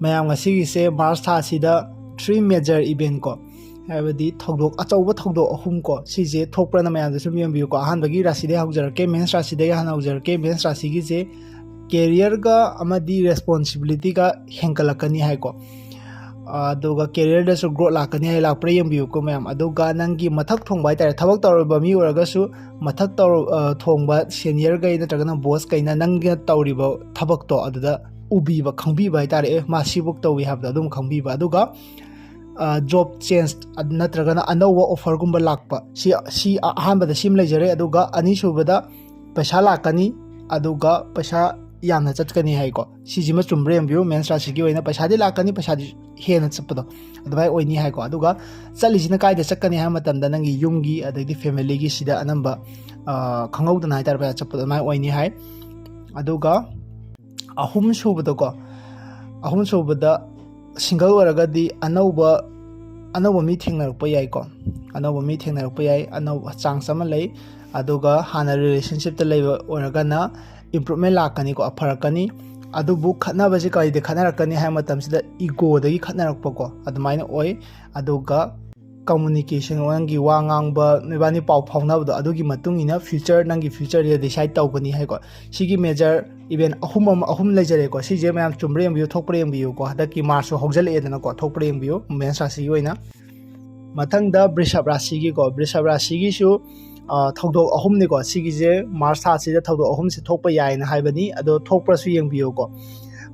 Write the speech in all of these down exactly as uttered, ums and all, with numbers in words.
ꯃꯌꯥꯝ, ꯉꯁꯤꯒꯤꯁꯦ ꯃꯥꯔꯁ ꯊꯥꯁꯤꯗ three major event ꯀꯣ, ꯍꯥꯏꯕꯗꯤ ꯊꯧꯗꯣꯛ, ꯑꯆꯧꯕ ꯊꯧꯗꯣꯛ ꯑꯍꯨꯝ ꯀꯣ, ꯁꯤꯁꯦ ꯊꯣꯛꯄ꯭ꯔꯅ ꯃꯌꯥꯝꯗ ꯁꯨꯝ ꯌꯦꯡꯕꯤꯌꯨꯀꯣ꯫ ꯑꯍꯥꯟꯕꯒꯤ ꯔꯥꯁꯤꯗꯒꯤ ꯍꯧꯖꯔꯛꯀꯦ, ꯃꯦꯟꯁ ꯔꯥꯁꯤꯗꯒꯤ ꯍꯥꯟꯅ ꯍꯧꯖꯔꯛꯀꯦ꯫ ꯃꯦꯟꯁ ꯔꯥꯁꯤꯒꯤꯁꯦ careerꯒ ꯑꯃꯗꯤ responsibilityꯒ ꯍꯦꯟꯒꯠꯂꯛꯀꯅꯤ ꯍꯥꯏꯀꯣ꯫ ꯑꯗꯨꯒ careerꯗꯁꯨ growth ꯂꯥꯛꯀꯅꯤ ꯍꯥꯏ, ꯂꯥꯛꯄ꯭ꯔꯥ ꯌꯦꯡꯕꯤꯌꯨꯀꯣ ꯃꯌꯥꯝ꯫ ꯑꯗꯨꯒ ꯅꯪꯒꯤ ꯃꯊꯛ ꯊꯣꯡꯕ ꯍꯥꯏꯇꯥꯔꯦ, ꯊꯕꯛ ꯇꯧꯔꯕ ꯃꯤ ꯑꯣꯏꯔꯒꯁꯨ ꯃꯊꯛ ꯇꯧꯔ-, ꯑ, ꯊꯣꯡꯕ seniorꯈꯩ ꯅꯠꯇ꯭ꯔꯒꯅ bossꯈꯩꯅ ꯅꯪꯅ ꯇꯧꯔꯤꯕ ꯊꯕꯛꯇꯣ ꯑꯗꯨꯗ ꯎꯕꯤꯕ, ꯈꯪꯕꯤꯕ ꯍꯥꯏꯇꯥꯔꯦ, "ꯑꯦ, ꯃꯥ ꯁꯤꯕꯨꯛ ꯇꯧꯏ" ꯍꯥꯏꯕꯗꯣ ꯑꯗꯨꯝ ꯈꯪꯕꯤꯕ꯫ ꯑꯗꯨꯒ, ꯑ, job change ꯅꯠꯇ꯭ꯔꯒꯅ ꯑꯅꯧꯕ offerꯒꯨꯝꯕ ꯂꯥꯛꯄ, ꯁꯤ, ꯁꯤ ꯑꯍꯥꯟꯕꯗ ꯁꯤꯃ ꯂꯩꯖꯔꯦ꯫ ꯑꯗꯨꯒ ꯑꯅꯤꯁꯨꯕꯗ ꯄꯩꯁꯥ ꯂꯥꯛꯀꯅꯤ, ꯑꯗꯨꯒ ꯄꯩꯁꯥ ꯌꯥꯝꯅ ꯆꯠꯀꯅꯤ ꯍꯥꯏꯀꯣ꯫ ꯁꯤꯁꯤꯃ ꯆꯨꯝꯕ꯭ꯔꯥ ꯌꯦꯡꯕꯤꯌꯨ꯫ ꯃꯦꯟꯁ ꯔꯥꯁꯤꯒꯤ ꯑꯣꯏꯅ ꯄꯩꯁꯥꯗꯤ ꯂꯥꯛꯀꯅꯤ, ꯄꯩꯁꯥꯗꯤ ꯍꯦꯟꯅ ꯆꯠꯄꯗꯣ ꯑꯗꯨꯃꯥꯏꯅ ꯑꯣꯏꯅꯤ ꯍꯥꯏꯀꯣ꯫ ꯑꯗꯨꯒ ꯆꯠꯂꯤꯁꯤꯅ ꯀꯥꯏꯗ ꯆꯠꯀꯅꯤ ꯍꯥꯏꯕ ꯃꯇꯝꯗ ꯅꯪꯒꯤ ꯌꯨꯝꯒꯤ ꯑꯗꯩꯗꯤ familyꯒꯤ ꯁꯤꯗ ꯑꯅꯝꯕ, ꯑ, ꯈꯪꯍꯧꯗꯅ ꯍꯥꯏꯇꯥꯔꯦ, ꯄꯩꯁꯥ ꯆꯠꯄꯗꯣ ꯑꯗꯨꯃꯥꯏꯅ ꯑꯣꯏꯅꯤ ꯍꯥꯏ꯫ ꯑꯗꯨꯒ ꯑꯍꯨꯝ ꯁꯨꯕꯗꯀꯣ, ꯑꯍꯨꯝ ꯁꯨꯕꯗ single ꯑꯣꯏꯔꯒꯗꯤ ꯑꯅꯧꯕ, ꯑꯅꯧꯕ ꯃꯤ ꯊꯦꯡꯅꯔꯛꯄ ꯌꯥꯏꯀꯣ꯫ ꯑꯅꯧꯕ ꯃꯤ ꯊꯦꯡꯅꯔꯛꯄ ꯌꯥꯏ, ꯑꯅꯧꯕ chance ꯑꯃ ꯂꯩ꯫ ꯑꯗꯨꯒ ꯍꯥꯟꯅ relationshipꯇ ꯂꯩꯕ ꯑꯣꯏꯔꯒꯅ improvement ꯂꯥꯛꯀꯅꯤꯀꯣ, ꯐꯔꯛꯀꯅꯤ꯫ ꯑꯗꯨꯕꯨ ꯈꯠꯅꯕꯁꯤ ꯀꯔꯤꯗ ꯈꯠꯅꯔꯛꯀꯅꯤ ꯍꯥꯏꯕ ꯃꯇꯝꯁꯤꯗ egoꯗꯒꯤ ꯈꯠꯅꯔꯛꯄꯀꯣ, ꯑꯗꯨꯃꯥꯏꯅ ꯑꯣꯏ꯫ ꯑꯗꯨꯒ communication, ꯅꯪꯒꯤ ꯋꯥ ꯉꯥꯡꯕ, ꯅꯣꯏꯕꯥꯅꯤ ꯄꯥꯎ ꯐꯥꯎꯅꯕꯗꯣ, ꯑꯗꯨꯒꯤ ꯃꯇꯨꯡ ꯏꯟꯅ future, ꯅꯪꯒꯤ futureꯁꯦ decide ꯇꯧꯒꯅꯤ ꯍꯥꯏꯀꯣ꯫ ꯁꯤꯒꯤ major event ꯑꯍꯨꯝ ꯑꯃ, ꯑꯍꯨꯝ ꯂꯩꯖꯔꯦꯀꯣ꯫ ꯁꯤꯁꯦ ꯃꯌꯥꯝ ꯆꯨꯝꯕ꯭ꯔꯥ ꯌꯦꯡꯕꯤꯌꯨ, ꯊꯣꯛꯄ꯭ꯔꯥ ꯌꯦꯡꯕꯤꯌꯨꯀꯣ꯫ ꯍꯟꯗꯛꯀꯤ ꯃꯥꯔꯁꯁꯨ ꯍꯧꯖꯤꯜꯂꯛꯑꯦꯗꯅꯀꯣ, ꯊꯣꯛꯄ꯭ꯔꯥ ꯌꯦꯡꯕꯤꯌꯨ ꯃꯦꯟꯁ ꯔꯥꯁꯤꯒꯤ ꯑꯣꯏꯅ꯫ ꯃꯊꯪꯗ ꯕ꯭ꯔꯤꯁꯞ ꯔꯥꯁꯤꯒꯤꯀꯣ, ꯕ꯭ꯔꯤꯁꯞ ꯔꯥꯁꯤꯒꯤꯁꯨ, ꯑ, ꯊꯧꯗꯣꯛ ꯑꯍꯨꯝꯅꯤꯀꯣ꯫ ꯁꯤꯒꯤꯁꯦ ꯃꯥꯔꯁ ꯊꯥꯁꯤꯗ ꯊꯧꯗꯣꯛ ꯑꯍꯨꯝꯁꯦ ꯊꯣꯛꯄ ꯌꯥꯏꯅ ꯍꯥꯏꯕꯅꯤ, ꯑꯗꯣ ꯊꯣꯛꯄ꯭ꯔꯁꯨ ꯌꯦꯡꯕꯤꯌꯨꯀꯣ꯫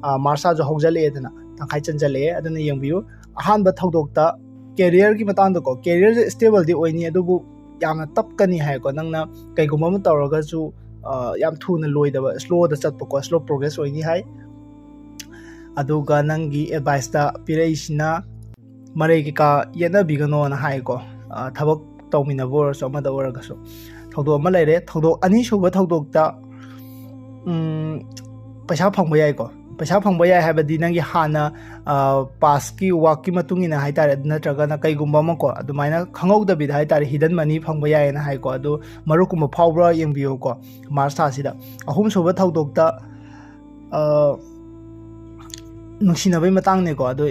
ꯑ, ꯃꯥꯔꯁ ꯊꯥꯁꯨ ꯍꯧꯖꯤꯜꯂꯛꯑꯦꯗꯅ, ꯇꯪꯈꯥꯏ ꯆꯟꯖꯜꯂꯛꯑꯦ, ꯑꯗꯨꯅ ꯌꯦꯡꯕꯤꯌꯨ꯫ ꯑꯍꯥꯟꯕ ꯊꯧꯗꯣꯛꯇ careerꯒꯤ ꯃꯇꯥꯡꯗꯀꯣ, careerꯁꯦ stableꯗꯤ ꯑꯣꯏꯅꯤ, ꯑꯗꯨꯕꯨ ꯌꯥꯝꯅ ꯇꯞꯀꯅꯤ ꯍꯥꯏꯀꯣ꯫ ꯅꯪꯅ ꯀꯩꯒꯨꯝꯕ ꯑꯃ ꯇꯧꯔꯒꯁꯨ, ꯑ, ꯌꯥꯝ ꯊꯨꯅ ꯂꯣꯏꯗꯕ, slowꯗ ꯆꯠꯄꯀꯣ, slow progress ꯑꯣꯏꯅꯤ ꯍꯥꯏ꯫ ꯑꯗꯨꯒ ꯅꯪꯒꯤ adviceꯇ ꯄꯤꯔꯛꯏꯁꯤꯅ ꯃꯔꯩ ꯀꯩꯀꯥ ꯌꯦꯠꯅꯕꯤꯒꯅꯣꯅ ꯍꯥꯏꯀꯣ꯫ ꯑ, ꯊꯕꯛ ꯇꯧꯃꯤꯟꯅꯕ ꯑꯣꯏꯔꯁꯨ, ꯑꯃꯗ ꯑꯣꯏꯔꯒꯁꯨ꯫ ꯊꯧꯗꯣꯛ ꯑꯃ ꯂꯩꯔꯦ꯫ ꯊꯧꯗꯣꯛ ꯑꯅꯤꯁꯨꯕ ꯊꯧꯗꯣꯛꯇ, ꯎꯝ, ꯄꯩꯁꯥ ꯐꯪꯕ ꯌꯥꯏꯀꯣ꯫ ꯄꯩꯁꯥ ꯐꯪꯕ ꯌꯥꯏ ꯍꯥꯏꯕꯗꯤ ꯅꯪꯒꯤ ꯍꯥꯟꯅ, ꯑ, pastꯀꯤ workꯀꯤ ꯃꯇꯨꯡ ꯏꯟꯅ ꯍꯥꯏꯇꯥꯔꯦ, ꯑꯗꯨ ꯅꯠꯇ꯭ꯔꯒꯅ ꯀꯩꯒꯨꯝꯕ ꯑꯃꯀꯣ, ꯑꯗꯨꯃꯥꯏꯅ ꯈꯪꯍꯧꯗꯕꯤꯗ ꯍꯥꯏꯇꯥꯔꯦ, hidden money ꯐꯪꯕ ꯌꯥꯏꯌꯦꯅ ꯍꯥꯏꯀꯣ꯫ ꯑꯗꯨ ꯃꯔꯨꯞꯀꯨꯝꯕ ꯐꯥꯎꯕ꯭ꯔꯥ ꯌꯦꯡꯕꯤꯌꯨꯀꯣ ꯃꯥꯔꯁ ꯊꯥꯁꯤꯗ꯫ ꯑꯍꯨꯝꯁꯨꯕ ꯊꯧꯗꯣꯛꯇ, ꯑ, ꯅꯨꯡꯁꯤꯅꯕꯒꯤ ꯃꯇꯥꯡꯅꯦꯀꯣ, ꯑꯗꯣ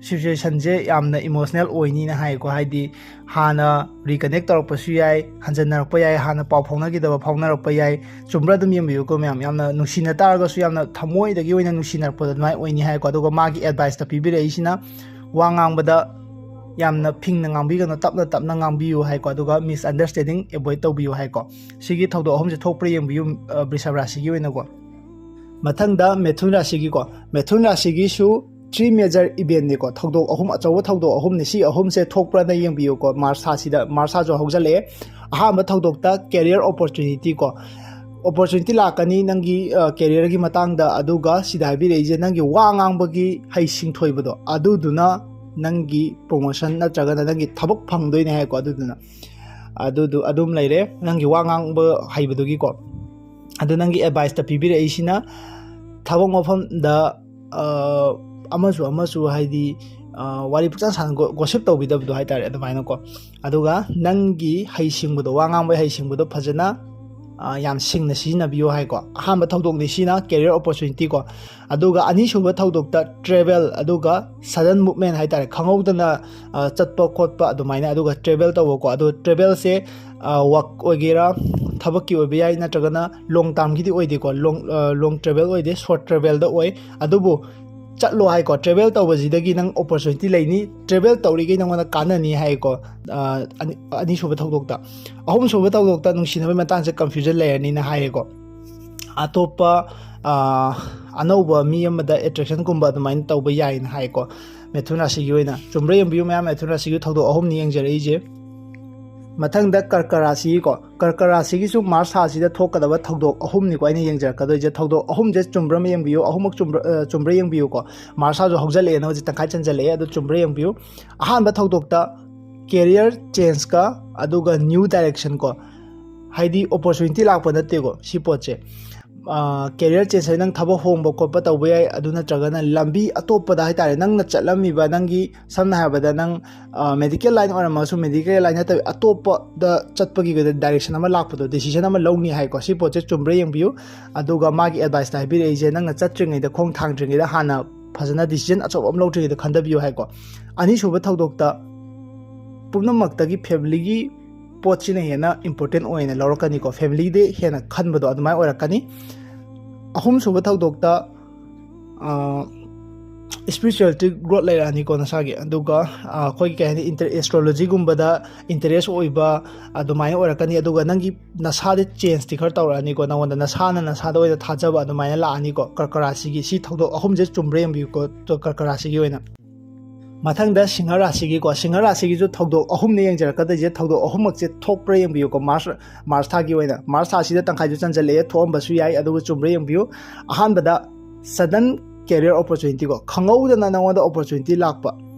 ꯁꯤꯆꯨꯋꯦꯁꯟꯁꯦ ꯌꯥꯝꯅ ꯏꯃꯣꯁꯅꯦꯜ ꯑꯣꯏꯅꯤꯅ ꯍꯥꯏꯀꯣ꯫ ꯍꯥꯏꯗꯤ ꯍꯥꯟꯅ ꯔꯤꯀꯅꯦꯛ ꯇꯧꯔꯛꯄꯁꯨ ꯌꯥꯏ, ꯍꯟꯖꯟꯅꯔꯛꯄ ꯌꯥꯏ, ꯍꯥꯟꯅ ꯄꯥꯎ ꯐꯥꯎꯅꯈꯤꯗꯕ ꯐꯥꯎꯅꯔꯛꯄ ꯌꯥꯏ꯫ ꯆꯨꯝꯕ꯭ꯔꯥ? ꯑꯗꯨꯝ ꯌꯦꯡꯕꯤꯌꯨꯀꯣ ꯃꯌꯥꯝ, ꯌꯥꯝꯅ ꯅꯨꯡꯁꯤꯅ ꯇꯥꯔꯒꯁꯨ ꯌꯥꯝꯅ ꯊꯃꯣꯏꯗꯒꯤ ꯑꯣꯏꯅ ꯅꯨꯡꯁꯤꯅꯔꯛꯄꯗꯣ ꯑꯗꯨꯃꯥꯏꯅ ꯑꯣꯏꯅꯤ ꯍꯥꯏꯀꯣ꯫ ꯑꯗꯨꯒ ꯃꯥꯒꯤ ꯑꯦꯗꯚꯥꯏꯁꯇ ꯄꯤꯕꯤꯔꯛꯏꯁꯤꯅ ꯋꯥ ꯉꯥꯡꯕꯗ ꯌꯥꯝꯅ ꯐꯤꯡꯅ ꯉꯥꯡꯕꯤꯒꯅꯨ, ꯇꯞꯅ ꯇꯞꯅ ꯉꯥꯡꯕꯤꯌꯨ ꯍꯥꯏꯀꯣ꯫ ꯑꯗꯨꯒ ꯃꯤꯁꯑꯟꯗꯔꯁ꯭ꯇꯦꯟꯗꯤꯡ ꯑꯦꯚꯣꯏꯗ ꯇꯧꯕꯤꯌꯨ ꯍꯥꯏꯀꯣ꯫ ꯁꯤꯒꯤ ꯊꯧꯗꯣꯛ ꯑꯍꯨꯝꯁꯦ ꯊꯣꯛꯄ꯭ꯔꯥ ꯌꯦꯡꯕꯤꯌꯨ, ꯑ, ꯕ꯭ꯔꯤꯁꯚ ꯔꯥꯁꯤꯒꯤ ꯑꯣꯏꯅꯀꯣ꯫ ꯃꯊꯪꯗ ꯃꯦꯊꯨꯟ ꯔꯥꯁꯤꯒꯤꯀꯣ, ꯃꯦꯊꯨꯟ ꯔꯥꯁꯤꯒꯤꯁꯨ ꯊ꯭ꯔꯤ ꯃꯦꯖꯔ ꯏꯚꯦꯟꯅꯤꯀꯣ, ꯊꯧꯗꯣꯛ ꯑꯍꯨꯝ, ꯑꯆꯧꯕ ꯊꯧꯗꯣꯛ ꯑꯍꯨꯝꯅꯤ꯫ ꯁꯤ ꯑꯍꯨꯝꯁꯦ ꯊꯣꯛꯄ꯭ꯔꯥꯅ ꯌꯦꯡꯕꯤꯌꯨꯀꯣ꯫ ꯃꯥꯔꯁ ꯊꯥꯁꯤꯗ, ꯃꯥꯔꯁ ꯊꯥꯁꯨ ꯍꯧꯖꯤꯜꯂꯛꯑꯦ꯫ ꯑꯍꯥꯟꯕ ꯊꯧꯗꯣꯛꯇ ꯀꯦꯔꯤꯌꯔ ꯑꯣꯄꯣꯔꯆꯨꯅꯤꯇꯤꯀꯣ, ꯑꯣꯄꯣꯔꯆꯨꯅꯤꯇꯤ ꯂꯥꯛꯀꯅꯤ ꯅꯪꯒꯤ, ꯑ, ꯀꯦꯔꯤꯌꯔꯒꯤ ꯃꯇꯥꯡꯗ꯫ ꯑꯗꯨꯒ ꯁꯤꯗ ꯍꯥꯏꯕꯤꯔꯛꯏꯁꯦ ꯅꯪꯒꯤ ꯋꯥ ꯉꯥꯡꯕꯒꯤ ꯍꯩꯁꯤꯡꯊꯣꯏꯕꯗꯣ, ꯑꯗꯨꯗꯨꯅ ꯅꯪꯒꯤ ꯄ꯭ꯔꯣꯃꯣꯁꯟ ꯅꯠꯇ꯭ꯔꯒꯅ ꯅꯪꯒꯤ ꯊꯕꯛ ꯐꯪꯗꯣꯏꯅꯦ ꯍꯥꯏꯀꯣ꯫ ꯑꯗꯨꯗꯨꯅ ꯑꯗꯨꯗꯨ ꯑꯗꯨꯝ ꯂꯩꯔꯦ ꯅꯪꯒꯤ ꯋꯥ ꯉꯥꯡꯕ ꯍꯩꯕꯗꯨꯒꯤꯀꯣ꯫ ꯑꯗꯨ ꯅꯪꯒꯤ ꯑꯦꯗꯚꯥꯏꯁꯇ ꯄꯤꯕꯤꯔꯛꯏꯁꯤꯅ ꯊꯕꯛ ꯃꯐꯝꯗ, ꯑ, ꯑꯃꯁꯨ ꯑꯃꯁꯨ ꯍꯥꯏꯗꯤ, ꯑ, ꯋꯥꯔꯤ ꯄꯨꯛꯆꯥꯟ ꯁꯥꯟꯅ ꯒꯣ-, ꯒꯣꯁꯤꯞ ꯇꯧꯕꯤꯗꯕꯗꯣ ꯍꯥꯏꯇꯥꯔꯦ, ꯑꯗꯨꯃꯥꯏꯅꯀꯣ꯫ ꯑꯗꯨꯒ ꯅꯪꯒꯤ ꯍꯩꯁꯤꯡꯕꯗꯣ, ꯋꯥ ꯉꯥꯡꯕꯒꯤ ꯍꯩꯁꯤꯡꯕꯗꯣ ꯐꯖꯅ, ꯑ, ꯌꯥꯝ ꯁꯤꯡꯅ ꯁꯤꯖꯤꯟꯅꯕꯤꯌꯨ ꯍꯥꯏꯀꯣ꯫ ꯑꯍꯥꯟꯕ ꯊꯧꯗꯣꯛꯅꯤ ꯁꯤꯅ, ꯀꯦꯔꯤꯌꯔ ꯑꯣꯄꯣꯔꯆꯨꯅꯤꯇꯤꯀꯣ꯫ ꯑꯗꯨꯒ ꯑꯅꯤꯁꯨꯕ ꯊꯧꯗꯣꯛꯇ ꯇ꯭ꯔꯦꯚꯦꯜ, ꯑꯗꯨꯒ ꯁꯗꯟ ꯃꯨꯞꯃꯦꯟ ꯍꯥꯏꯇꯥꯔꯦ, ꯈꯪꯍꯧꯗꯅ, ꯑ, ꯆꯠꯄ ꯈꯣꯠꯄ ꯑꯗꯨꯃꯥꯏꯅ꯫ ꯑꯗꯨꯒ ꯇ꯭ꯔꯦꯚꯦꯜ ꯇꯧꯕꯀꯣ, ꯑꯗꯣ ꯇ꯭ꯔꯦꯚꯦꯜꯁꯦ, ꯑ, ꯋꯥꯛ ꯑꯣꯏꯒꯦꯔꯥ, ꯊꯕꯛꯀꯤ ꯑꯣꯏꯕ ꯌꯥꯏ, ꯅꯠꯇ꯭ꯔꯒꯅ ꯂꯣꯡ ꯇꯥꯔꯝꯒꯤꯗꯤ ꯑꯣꯏꯗꯦꯀꯣ, ꯂꯣꯡ, ꯑ, ꯂꯣꯡ ꯇ꯭ꯔꯦꯚꯦꯜ ꯑꯣꯏꯗꯦ, ꯁꯣꯔꯠ ꯇ꯭ꯔꯦꯚꯦꯜꯗ ꯑꯣꯏ꯫ ꯑꯗꯨꯕꯨ ꯆꯠꯂꯣ ꯍꯥꯏꯀꯣ, ꯇ꯭ꯔꯦꯚꯦꯜ ꯇꯧꯕꯁꯤꯗꯒꯤ ꯅꯪ ꯑꯣꯄꯣꯔꯆꯨꯅꯤꯇꯤ ꯂꯩꯅꯤ, ꯇ꯭ꯔꯦꯚꯦꯜ ꯇꯧꯔꯤꯈꯩ ꯅꯪꯉꯣꯟꯗ ꯀꯥꯟꯅꯅꯤ ꯍꯥꯏꯀꯣ꯫ ꯑ, ꯑꯅꯤ-, ꯑꯅꯤꯁꯨꯕ ꯊꯧꯗꯣꯛꯇ꯫ ꯑꯍꯨꯝꯁꯨꯕ ꯊꯧꯗꯣꯛꯇ ꯅꯨꯡꯁꯤꯅꯕꯒꯤ ꯃꯇꯥꯡꯁꯦ ꯀꯟꯐ꯭ꯌꯨꯖꯟ ꯂꯩꯔꯅꯤꯅ ꯍꯥꯏꯌꯦꯀꯣ꯫ ꯑꯇꯣꯞꯄ, ꯑ, ꯑꯅꯧꯕ ꯃꯤ ꯑꯃꯗ ꯑꯦꯇ꯭ꯔꯦꯛꯁꯟꯒꯨꯝꯕ ꯑꯗꯨꯃꯥꯏꯅ ꯇꯧꯕ ꯌꯥꯏꯅ ꯍꯥꯏꯀꯣ꯫ ꯃꯦꯊꯨꯟ ꯔꯥꯁꯤꯒꯤ ꯑꯣꯏꯅ ꯆꯨꯝꯕ꯭ꯔꯥ ꯌꯦꯡꯕꯤꯌꯨ ꯃꯌꯥꯝ, ꯃꯦꯊꯨꯟ ꯔꯥꯁꯤꯒꯤ ꯊꯧꯗꯣꯛ ꯑꯍꯨꯝꯅꯤ ꯌꯦꯡꯖꯔꯛꯏꯁꯦ꯫ ꯃꯊꯪꯗ ꯀꯔꯀ ꯔꯥꯁꯤꯒꯤꯀꯣ, ꯀꯔꯀ ꯔꯥꯁꯤꯒꯤꯁꯨ ꯃꯥꯔꯁ ꯊꯥꯁꯤꯗ ꯊꯣꯛꯀꯗꯕ ꯊꯧꯗꯣꯛ ꯑꯍꯨꯝꯅꯤꯀꯣ ꯑꯩꯅ ꯌꯦꯡꯖꯔꯛꯀꯗꯣꯏꯁꯦ꯫ ꯊꯧꯗꯣꯛ ꯑꯍꯨꯝꯁꯦ ꯆꯨꯝꯕ꯭ꯔꯥ ꯑꯃ ꯌꯦꯡꯕꯤꯌꯨ, ꯑꯍꯨꯝꯃꯛ ꯆꯨꯝꯕ꯭ꯔꯥ, ꯑ, ꯆꯨꯝꯕ꯭ꯔꯥ ꯌꯦꯡꯕꯤꯌꯨꯀꯣ꯫ ꯃꯥꯔꯁ ꯊꯥꯁꯨ ꯍꯧꯖꯤꯜꯂꯛꯑꯦꯅ ꯍꯧꯖꯤꯛ ꯇꯪꯈꯥꯏ ꯆꯟꯖꯜꯂꯛꯑꯦ꯫ ꯑꯗꯨ ꯆꯨꯝꯕ꯭ꯔꯥ ꯌꯦꯡꯕꯤꯌꯨ꯫ ꯑꯍꯥꯟꯕ ꯊꯧꯗꯣꯛꯇ ꯀꯦꯔꯤꯌꯔ ꯆꯦꯟꯖꯀ ꯑꯗꯨꯒ ꯅ꯭ꯌꯨ ꯗꯥꯏꯔꯦꯛꯁꯟ ꯀꯣ, ꯍꯥꯏꯗꯤ ꯑꯣꯄꯣꯔꯆꯨꯅꯤꯇꯤ ꯂꯥꯛꯄ ꯅꯠꯇꯦꯀꯣ ꯁꯤ ꯄꯣꯠꯁꯦ꯫ ꯀꯦꯔꯤꯌꯔ ꯆꯦꯟꯖ ꯍꯥꯏ ꯅꯪ ꯊꯕꯛ ꯍꯣꯡꯕ ꯈꯣꯠꯄ ꯇꯧꯕ ꯌꯥꯏ, ꯑꯗꯨ ꯅꯠꯇ꯭ꯔꯒꯅ ꯂꯝꯕꯤ ꯑꯇꯣꯞꯄꯗ ꯍꯥꯏꯇꯥꯔꯦ, ꯅꯪꯅ ꯆꯠꯂꯝꯃꯤꯕ ꯅꯪꯒꯤ, ꯁꯝꯅ ꯍꯥꯏꯔꯕꯗ ꯅꯪ, ꯑ, ꯃꯦꯗꯤꯀꯦꯜ ꯂꯥꯏꯟ ꯑꯣꯏꯔꯝꯃꯒꯁꯨ ꯃꯦꯗꯤꯀꯦꯜ ꯂꯥꯏꯟ ꯅꯠꯇꯕ ꯑꯇꯣꯞꯄꯗ ꯆꯠꯄꯒꯤ ꯗꯥꯏꯔꯦꯛꯁꯟ ꯑꯃ ꯂꯥꯛꯄꯗꯣ, ꯗꯤꯁꯤꯖꯟ ꯑꯃ ꯂꯧꯅꯤ ꯍꯥꯏꯀꯣ꯫ ꯁꯤ ꯄꯣꯠꯁꯦ ꯆꯨꯝꯕ꯭ꯔꯥ ꯌꯦꯡꯕꯤꯌꯨ꯫ ꯑꯗꯨꯒ ꯃꯥꯒꯤ ꯑꯦꯗꯚꯥꯏꯁꯇ ꯍꯥꯏꯕꯤꯔꯛꯏꯁꯦ, ꯅꯪꯅ ꯆꯠꯇ꯭ꯔꯤꯉꯩꯗ, ꯈꯣꯡ ꯊꯥꯡꯗ꯭ꯔꯤꯉꯩꯗ ꯍꯥꯟꯅ ꯐꯖꯅ decision ꯑꯆꯧꯕ ꯑꯃ ꯂꯧꯗ꯭ꯔꯤꯉꯩꯗ ꯈꯟꯊꯕꯤꯌꯨ ꯍꯥꯏꯀꯣ꯫ ꯑꯅꯤꯁꯨꯕ ꯊꯧꯗꯣꯛꯇ ꯄꯨꯝꯅꯃꯛꯇꯒꯤ family ꯒꯤ ꯄꯣꯠꯁꯤꯅ ꯍꯦꯟꯅ important ꯑꯣꯏꯅ ꯂꯧꯔꯛꯀꯅꯤꯀꯣ, family ꯗ ꯍꯦꯟꯅ ꯈꯟꯕꯗꯣ ꯑꯗꯨꯃꯥꯏꯅ ꯑꯣꯏꯔꯛꯀꯅꯤ꯫ ꯑꯍꯨꯝꯁꯨꯕ ꯊꯧꯗꯣꯛꯇ spirituality growth ꯂꯩꯔꯛꯑꯅꯤꯀꯣ ꯅꯁꯥꯒꯤ꯫ ꯑꯗꯨꯒ ꯑꯩꯈꯣꯏꯒꯤ ꯀꯩ ꯍꯥꯏꯅꯤ, astrology ꯒꯨꯝꯕꯗ interest ꯑꯣꯏꯕ ꯑꯗꯨꯃꯥꯏꯅ ꯑꯣꯏꯔꯛꯀꯅꯤ꯫ ꯑꯗꯨꯒ ꯅꯪꯒꯤ ꯅꯁꯥꯗ change ꯇꯤ ꯈꯔ ꯇꯧꯔꯛꯑꯅꯤꯀꯣ, ꯅꯉꯣꯟꯗ ꯅꯁꯥꯅ ꯅꯁꯥꯗ ꯑꯣꯏꯅ ꯊꯥꯖꯕ ꯑꯗꯨꯃꯥꯏꯅ ꯂꯥꯛꯑꯅꯤꯀꯣ꯫ ꯀꯔꯀ ꯔꯥꯁꯤꯒꯤ ꯁꯤ ꯊꯧꯗꯣꯛ ꯑꯍꯨꯝꯁꯦ ꯆꯨꯝꯕ꯭ꯔꯥ ꯌꯦꯡꯕꯤꯌꯨꯀꯣ, ꯀꯔꯀ ꯔꯥꯁꯤꯒꯤ ꯑꯣꯏꯅ꯫ ꯃꯊꯪꯗ ꯁꯤꯡꯍ ꯔꯥꯁꯤꯒꯤꯀꯣ, ꯁꯤꯡꯍ ꯔꯥꯁꯤꯒꯤꯁꯨ ꯊꯧꯗꯣꯛ ꯑꯍꯨꯝꯅꯦ ꯌꯦꯡꯖꯔꯛꯀꯗꯣꯏꯁꯦ꯫ ꯊꯧꯗꯣꯛ ꯑꯍꯨꯝꯃꯛꯁꯦ ꯊꯣꯛꯄ꯭ꯔꯥ ꯌꯦꯡꯕꯤꯌꯨꯀꯣ꯫ March March ꯊꯥꯒꯤ ꯑꯣꯏꯅ, March ꯊꯥꯁꯤꯗ ꯇꯪꯈꯥꯏꯁꯨ ꯆꯟꯁꯤꯜꯂꯛꯑꯦ, ꯊꯣꯛꯑꯝꯕꯁꯨ ꯌꯥꯏ, ꯑꯗꯨꯒ ꯆꯨꯝꯕ꯭ꯔꯥ ꯌꯦꯡꯕꯤꯌꯨ꯫ ꯑꯍꯥꯟꯕꯗ sudden career opportunity ꯀꯣ, ꯈꯪꯍꯧꯗꯅ ꯅꯉꯣꯟꯗ opportunity ꯂꯥꯛꯄ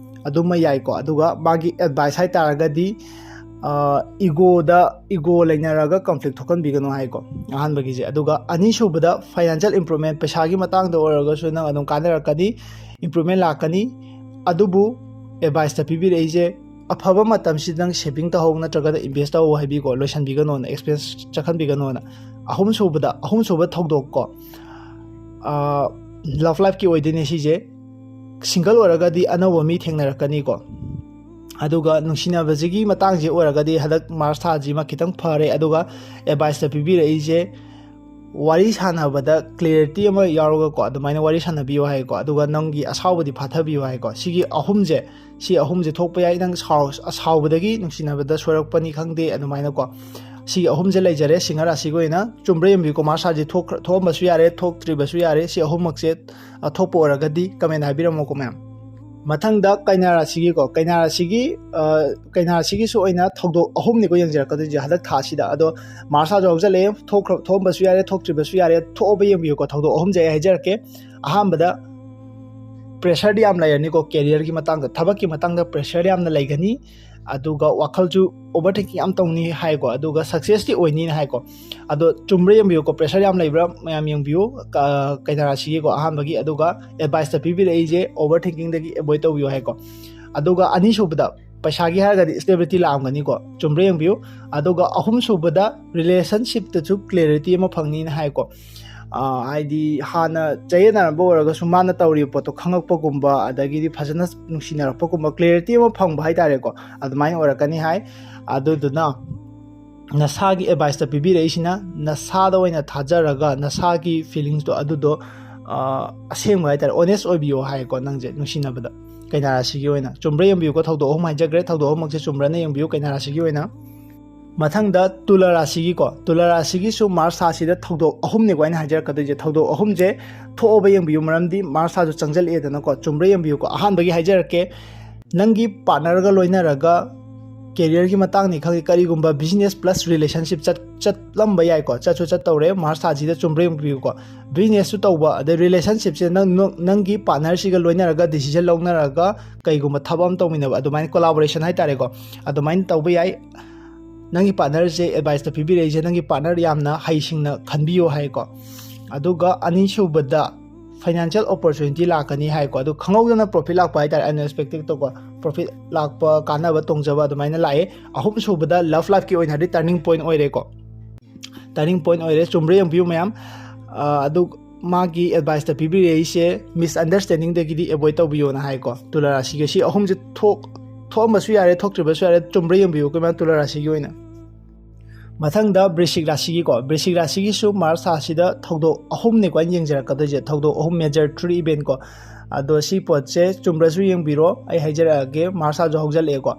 ꯑꯗꯨꯃ ꯌꯥꯏꯀꯣ꯫ ꯑꯗꯨꯒ ꯃꯥꯒꯤ advice ꯍꯥꯏ ꯇꯥꯔꯒꯗꯤ, ꯏꯒꯣꯗ ꯏꯒꯣ ꯂꯩꯅꯔꯒ conflict ꯊꯣꯛꯍꯟꯕꯤꯒꯅꯨ ꯍꯥꯏꯀꯣ, ꯑꯍꯥꯟꯕꯒꯤꯁꯦ꯫ ꯑꯗꯨꯒ ꯑꯅꯤꯁꯨꯕꯗ financial improvement, ꯄꯩꯁꯥꯒꯤ ꯃꯇꯥꯡꯗ ꯑꯣꯏꯔꯒꯁꯨ ꯅꯪ ꯑꯗꯨꯝ ꯀꯥꯟꯅꯔꯛꯀꯅꯤ, improvement ꯂꯥꯛꯀꯅꯤ꯫ ꯑꯗꯨꯕꯨ advice ꯇ ꯄꯤꯕꯤꯔꯛꯏꯁꯦ, ꯑꯐꯕ ꯃꯇꯝꯁꯤꯗ ꯅꯪ saving ꯇꯧꯍꯧ, ꯅꯠꯇ꯭ꯔꯒꯅ invest ꯇꯧꯍꯧ ꯍꯥꯏꯕꯤꯀꯣ, ꯂꯣꯏꯁꯤꯟꯕꯤꯒꯅꯣꯅ, expense ꯆꯠꯍꯟꯕꯤꯒꯅꯣꯅ꯫ ꯑꯍꯨꯝꯁꯨꯕꯗ, ꯑꯍꯨꯝꯁꯨꯕ ꯊꯧꯗꯣꯛ ꯀꯣ, love life ꯀꯤ ꯑꯣꯏꯗꯣꯏꯅꯦ ꯁꯤꯁꯦ꯫ Single ꯑꯣꯏꯔꯒꯗꯤ ꯑꯅꯧꯕ ꯃꯤ ꯊꯦꯡꯅꯔꯛꯀꯅꯤꯀꯣ꯫ ꯑꯗꯨꯒ ꯅꯨꯡꯁꯤꯅꯕꯁꯤꯒꯤ ꯃꯇꯥꯡꯁꯤ ꯑꯣꯏꯔꯒꯗꯤ ꯍꯟꯗꯛ March ꯊꯥꯁꯤꯃ ꯈꯤꯇꯪ ꯐꯔꯦ꯫ ꯑꯗꯨꯒ advice ꯇ ꯄꯤꯕꯤꯔꯛꯏꯁꯦ, ꯋꯥꯔꯤ ꯁꯥꯟꯅꯕꯗ clarity ꯑꯃ ꯌꯥꯎꯔꯒꯀꯣ, ꯑꯗꯨꯃꯥꯏꯅ ꯋꯥꯔꯤ ꯁꯥꯟꯅꯕꯤꯌꯨ ꯍꯥꯏꯀꯣ꯫ ꯑꯗꯨꯒ ꯅꯪꯒꯤ ꯑꯁꯥꯎꯕꯗꯤ ꯐꯥꯊꯕꯤꯌꯨ ꯍꯥꯏꯀꯣ꯫ ꯁꯤꯒꯤ ꯑꯍꯨꯝꯁꯦ, ꯁꯤ ꯑꯍꯨꯝꯁꯦ ꯊꯣꯛꯄ ꯌꯥꯏ꯫ ꯅꯪ ꯁꯥꯎ-, ꯑꯁꯥꯎꯕꯗꯒꯤ ꯅꯨꯡꯁꯤꯅꯕꯗ ꯁꯣꯏꯔꯛꯄꯅꯤ ꯈꯪꯗꯦ, ꯑꯗꯨꯃꯥꯏꯅꯀꯣ꯫ ꯁꯤꯒꯤ ꯑꯍꯨꯝꯁꯦ ꯂꯩꯖꯔꯦ ꯁꯤꯡꯍ ꯔꯥꯁꯤꯒꯤ ꯑꯣꯏꯅ꯫ ꯆꯨꯝꯕ꯭ꯔꯥ ꯌꯦꯡꯕꯤꯌꯨꯀꯣ, March ꯊꯥꯁꯦ ꯊꯣꯛꯈ꯭ꯔ-, ꯊꯣꯛꯑꯝꯕꯁꯨ ꯌꯥꯔꯦ, ꯊꯣꯛꯇ꯭ꯔꯤꯕꯁꯨ ꯌꯥꯔꯦ꯫ ꯁꯤ ꯑꯍꯨꯝꯃꯛꯁꯦ ꯑ, ꯊꯣꯛꯄ ꯑꯣꯏꯔꯒꯗꯤ comment ꯍꯥꯏꯕꯤꯔꯝꯃꯨꯀꯣ ꯃꯌꯥꯝ꯫ ꯃꯊꯪꯗ ꯀꯩꯅꯥ ꯔꯥꯁꯤꯒꯤꯀꯣ, ꯀꯩꯅꯥ ꯔꯥꯁꯤꯒꯤ, ꯑ, ꯀꯩꯅꯥ ꯔꯥꯁꯤꯒꯤꯁꯨ ꯑꯣꯏꯅ ꯊꯧꯗꯣꯛ ꯑꯍꯨꯝꯅꯤꯀꯣ ꯌꯦꯡꯖꯔꯛꯀꯗꯣꯏꯁꯦ ꯍꯟꯗꯛ ꯊꯥꯁꯤꯗ꯫ ꯑꯗꯣ March ꯊꯥꯁꯨ ꯍꯧꯖꯤꯜꯂꯛꯑꯦ, ꯊꯣꯛꯈ꯭ꯔ-, ꯊꯣꯛꯑꯝꯕꯁꯨ ꯌꯥꯔꯦ, ꯊꯣꯛꯇ꯭ꯔꯤꯕꯁꯨ ꯌꯥꯔꯦ꯫ ꯊꯣꯛꯑꯕ ꯌꯦꯡꯕꯤꯌꯨꯀꯣ꯫ ꯊꯧꯗꯣꯛ ꯑꯍꯨꯝꯁꯦ ꯑꯩ ꯍꯥꯏꯖꯔꯛꯀꯦ꯫ ꯑꯍꯥꯟꯕꯗ pressure ꯗꯤ ꯌꯥꯝ ꯂꯩꯔꯅꯤꯀꯣ, career ꯒꯤ ꯃꯇꯥꯡꯗ, ꯊꯕꯛꯀꯤ ꯃꯇꯥꯡꯗ pressure ꯌꯥꯝꯅ ꯂꯩꯒꯅꯤ꯫ ꯑꯗꯨꯒ ꯋꯥꯈꯜꯁꯨ overthinking ꯌꯥꯝ ꯇꯧꯅꯤ ꯍꯥꯏꯀꯣ꯫ ꯑꯗꯨꯒ success ꯇꯤ ꯑꯣꯏꯅꯤꯅ ꯍꯥꯏꯀꯣ꯫ ꯑꯗꯣ ꯆꯨꯝꯕ꯭ꯔꯥ ꯌꯦꯡꯕꯤꯌꯨꯀꯣ, pressure ꯌꯥꯝ ꯂꯩꯕ꯭ꯔꯥ ꯃꯌꯥꯝ ꯌꯦꯡꯕꯤꯌꯨ, ꯀ-, ꯀꯩꯅꯥ ꯔꯥꯁꯤꯒꯤꯀꯣ꯫ ꯑꯍꯥꯟꯕꯒꯤ, ꯑꯗꯨꯒ advice ꯇ ꯄꯤꯕꯤꯔꯛꯏꯁꯦ overthinking ꯗꯒꯤ avoid ꯇꯧꯕꯤꯌꯨ ꯍꯥꯏꯀꯣ꯫ ꯑꯗꯨꯒ ꯑꯅꯤꯁꯨꯕꯗ ꯄꯩꯁꯥꯒꯤ ꯍꯥꯏꯔꯒꯗꯤ stability ꯂꯥꯛꯑꯝꯒꯅꯤꯀꯣ, ꯆꯨꯝꯕ꯭ꯔꯥ ꯌꯦꯡꯕꯤꯌꯨ꯫ ꯑꯗꯨꯒ ꯑꯍꯨꯝꯁꯨꯕꯗ relationship ꯇꯁꯨ clarity ꯑꯃ ꯐꯪꯅꯤꯅ ꯍꯥꯏꯀꯣ꯫ ꯍꯥꯏꯗꯤ ꯍꯥꯟꯅ ꯆꯌꯦꯠꯅꯔꯝꯕ ꯑꯣꯏꯔꯒꯁꯨ ꯃꯥꯅ ꯇꯧꯔꯤꯕ ꯄꯣꯠꯇꯣ ꯈꯪꯉꯛꯄꯒꯨꯝꯕ, ꯑꯗꯒꯤꯗꯤ ꯐꯖꯅ ꯅꯨꯡꯁꯤꯅꯔꯛꯄꯒꯨꯝꯕ, clarity ꯑꯃ ꯐꯪꯕ ꯍꯥꯏꯇꯥꯔꯦꯀꯣ, ꯑꯗꯨꯃꯥꯏꯅ ꯑꯣꯏꯔꯛꯀꯅꯤ ꯍꯥꯏ꯫ ꯑꯗꯨꯗꯨꯅ ꯅꯁꯥꯒꯤ adviceꯇ ꯄꯤꯕꯤꯔꯛꯏꯁꯤꯅ ꯅꯁꯥꯗ ꯑꯣꯏꯅ ꯊꯥꯖꯔꯒ ꯅꯁꯥꯒꯤ feelingsꯇꯣ ꯑꯗꯨꯗꯣ ꯑꯁꯦꯡꯕ ꯍꯥꯏꯇꯥꯔꯦ, honest ꯑꯣꯏꯕꯤꯌꯣ ꯍꯥꯏꯀꯣ꯫ ꯅꯪꯁꯦ ꯅꯨꯡꯁꯤꯅꯕꯗ ꯀꯩꯅꯥ ꯔꯥꯁꯤꯒꯤ ꯑꯣꯏꯅ ꯆꯨꯝꯕ꯭ꯔꯥ ꯌꯦꯡꯕꯤꯌꯨꯀꯣ꯫ ꯊꯧꯗꯣꯛ ꯑꯍꯨꯝ ꯍꯥꯏꯖꯈ꯭ꯔꯦ, ꯊꯧꯗꯣꯛ ꯑꯍꯨꯝꯃꯛꯁꯦ ꯆꯨꯝꯕ꯭ꯔꯥꯅ ꯌꯦꯡꯕꯤꯌꯨ ꯀꯩꯅꯥ ꯔꯥꯁꯤꯒꯤ ꯑꯣꯏꯅ꯫ ꯃꯊꯪꯗ ꯇꯨꯂꯥ ꯔꯥꯁꯤꯒꯤꯀꯣ, ꯇꯨꯂꯥ ꯔꯥꯁꯤꯒꯤꯁꯨ ꯃꯥꯔꯁ ꯊꯥꯁꯤꯗ ꯊꯧꯗꯣꯛ ꯑꯍꯨꯝꯅꯤꯀꯣ ꯑꯩꯅ ꯍꯥꯏꯖꯔꯛꯀꯗꯣꯏꯁꯦ꯫ ꯊꯧꯗꯣꯛ ꯑꯍꯨꯝꯁꯦ ꯊꯣꯛꯑꯕ ꯌꯦꯡꯕꯤꯌꯨ, ꯃꯔꯝꯗꯤ ꯃꯥꯔꯁ ꯊꯥꯁꯨ ꯆꯪꯁꯤꯜꯂꯛꯑꯦꯗꯅꯀꯣ꯫ ꯆꯨꯝꯕ꯭ꯔꯥ ꯌꯦꯡꯕꯤꯌꯨꯀꯣ꯫ ꯑꯍꯥꯟꯕꯒꯤ ꯍꯥꯏꯖꯔꯛꯀꯦ, ꯅꯪꯒꯤ partnerꯒ ꯂꯣꯏꯅꯔꯒ careerꯒꯤ ꯃꯇꯥꯡꯅꯤ ꯈꯪꯗꯦ, ꯀꯔꯤꯒꯨꯝꯕ business plus relationship ꯆꯠ ꯆꯠꯂꯝꯕ ꯌꯥꯏꯀꯣ, ꯆꯠꯁꯨ ꯆꯠꯇꯧꯔꯦ ꯃꯥꯔꯁ ꯊꯥꯁꯤꯗ꯫ ꯆꯨꯝꯕ꯭ꯔꯥ ꯌꯦꯡꯕꯤꯌꯨꯀꯣ꯫ Businessꯁꯨ ꯇꯧꯕ, ꯑꯗꯩ relationshipꯁꯦ ꯅꯪ ꯅꯪꯒꯤ partnerꯁꯤꯒ ꯂꯣꯏꯅꯔꯒ decision ꯂꯧꯅꯔꯒ ꯀꯩꯒꯨꯝꯕ ꯊꯕꯛ ꯑꯃ ꯇꯧꯃꯤꯟꯅꯕ, ꯑꯗꯨꯃꯥꯏꯅ collaboration ꯍꯥꯏꯇꯥꯔꯦꯀꯣ, ꯑꯗꯨꯃꯥꯏꯅ ꯇꯧꯕ ꯌꯥꯏ꯫ ꯅꯪꯒꯤ partnerꯁꯦ adviceꯇ ꯄꯤꯕꯤꯔꯛꯏꯁꯦ, ꯅꯪꯒꯤ partner ꯌꯥꯝꯅ ꯍꯩꯁꯤꯡꯅ ꯈꯟꯕꯤꯌꯣ ꯍꯥꯏꯀꯣ꯫ ꯑꯗꯨꯒ ꯑꯅꯤꯁꯨꯕꯗ financial opportunity ꯂꯥꯛꯀꯅꯤ ꯍꯥꯏꯀꯣ꯫ ꯑꯗꯨ ꯈꯪꯍꯧꯗꯅ profit ꯂꯥꯛꯄ ꯍꯥꯏꯇꯥꯔꯦ, unexpectedꯇꯀꯣ profit ꯂꯥꯛꯄ, ꯀꯥꯟꯅꯕ ꯇꯣꯡꯖꯕ ꯑꯗꯨꯃꯥꯏꯅ ꯂꯥꯛꯑꯦ꯫ ꯑꯍꯨꯝꯁꯨꯕꯗ love lifeꯀꯤ ꯑꯣꯏꯅꯗꯤ turning point ꯑꯣꯏꯔꯦꯀꯣ, turning point ꯑꯣꯏꯔꯦ꯫ ꯆꯨꯝꯕ꯭ꯔꯥ ꯌꯦꯡꯕꯤꯌꯨ ꯃꯌꯥꯝ꯫ ꯑꯗꯨ ꯃꯥꯒꯤ adviceꯇ ꯄꯤꯕꯤꯔꯛꯏꯁꯦ misunderstandingꯗꯒꯤꯗꯤ avoid ꯇꯧꯕꯤꯌꯣꯅ ꯍꯥꯏꯀꯣ꯫ ꯇꯨꯂꯥ ꯔꯥꯁꯤꯒꯤ ꯁꯤ ꯑꯍꯨꯝꯁꯦ ꯊꯣꯛ ꯊꯣꯛꯑꯝꯕꯁꯨ ꯌꯥꯔꯦ, ꯊꯣꯛꯇ꯭ꯔꯤꯕꯁꯨ ꯌꯥꯔꯦ, ꯆꯨꯝꯕ꯭ꯔꯥ ꯌꯦꯡꯕꯤꯌꯨꯀꯣ ꯃꯌꯥꯝ ꯇꯨꯂꯥ ꯔꯥꯁꯤꯒꯤ ꯑꯣꯏꯅ꯫ ꯃꯊꯪꯗ ꯕ꯭ꯔꯤꯁꯤꯛ ꯔꯥꯁꯤꯒꯤꯀꯣ, ꯕ꯭ꯔꯤꯁꯤꯛ ꯔꯥꯁꯤꯒꯤꯁꯨ ꯃꯥꯔꯁ ꯊꯥꯁꯤꯗ ꯊꯧꯗꯣꯛ ꯑꯍꯨꯝꯅꯤꯀꯣ ꯑꯩꯅ ꯌꯦꯡꯖꯔꯛꯀꯗꯣꯏꯁꯦ, ꯊꯧꯗꯣꯛ ꯑꯍꯨꯝ, major three eventꯀꯣ꯫ ꯑꯗꯣ ꯁꯤ ꯄꯣꯠꯁꯦ ꯆꯨꯝꯕ꯭ꯔꯁꯨ ꯌꯦꯡꯕꯤꯔꯣ, ꯑꯩ ꯍꯥꯏꯖꯔꯛꯑꯒꯦ꯫ ꯃꯥꯔꯁ ꯊꯥꯁꯨ ꯍꯧꯖꯤꯜꯂꯛꯑꯦꯀꯣ꯫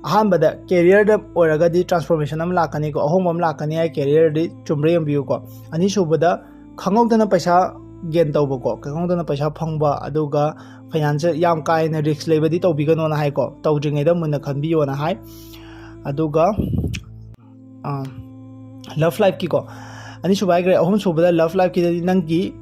ꯑꯍꯥꯟꯕꯗ careerꯗ ꯑꯣꯏꯔꯒꯗꯤ transformation ꯑꯃ ꯂꯥꯛꯀꯅꯤꯀꯣ, ꯑꯍꯣꯡꯕ ꯑꯃ ꯂꯥꯛꯀꯅꯤ ꯍꯥꯏ careerꯗꯤ, ꯆꯨꯝꯕ꯭ꯔꯥ ꯌꯦꯡꯕꯤꯌꯨꯀꯣ꯫ ꯑꯅꯤꯁꯨꯕꯗ ꯈꯪꯍꯧꯗꯅ ꯄꯩꯁꯥ gain ꯇꯧꯕꯀꯣ, ꯈꯪꯍꯧꯗꯅ ꯄꯩꯁꯥ ꯐꯪꯕ, ꯑꯗꯨꯒ financial ꯌꯥꯝ ꯀꯥ ꯍꯦꯟꯅ risk ꯂꯩꯕꯗꯤ ꯇꯧꯕꯤꯒꯅꯣꯅ ꯍꯥꯏꯀꯣ, ꯇꯧꯗ꯭ꯔꯤꯉꯩꯗ ꯃꯨꯟꯅ ꯈꯟꯕꯤꯌꯣꯅ ꯍꯥꯏ꯫ ꯑꯗꯨꯒ love lifeꯀꯤꯀꯣ, ꯑꯅꯤꯁꯨꯕ ꯍꯥꯏꯈ꯭ꯔꯦ꯫ ꯑꯍꯨꯝꯁꯨꯕꯗ love lifeꯀꯤꯗꯗꯤ ꯅꯪꯒꯤ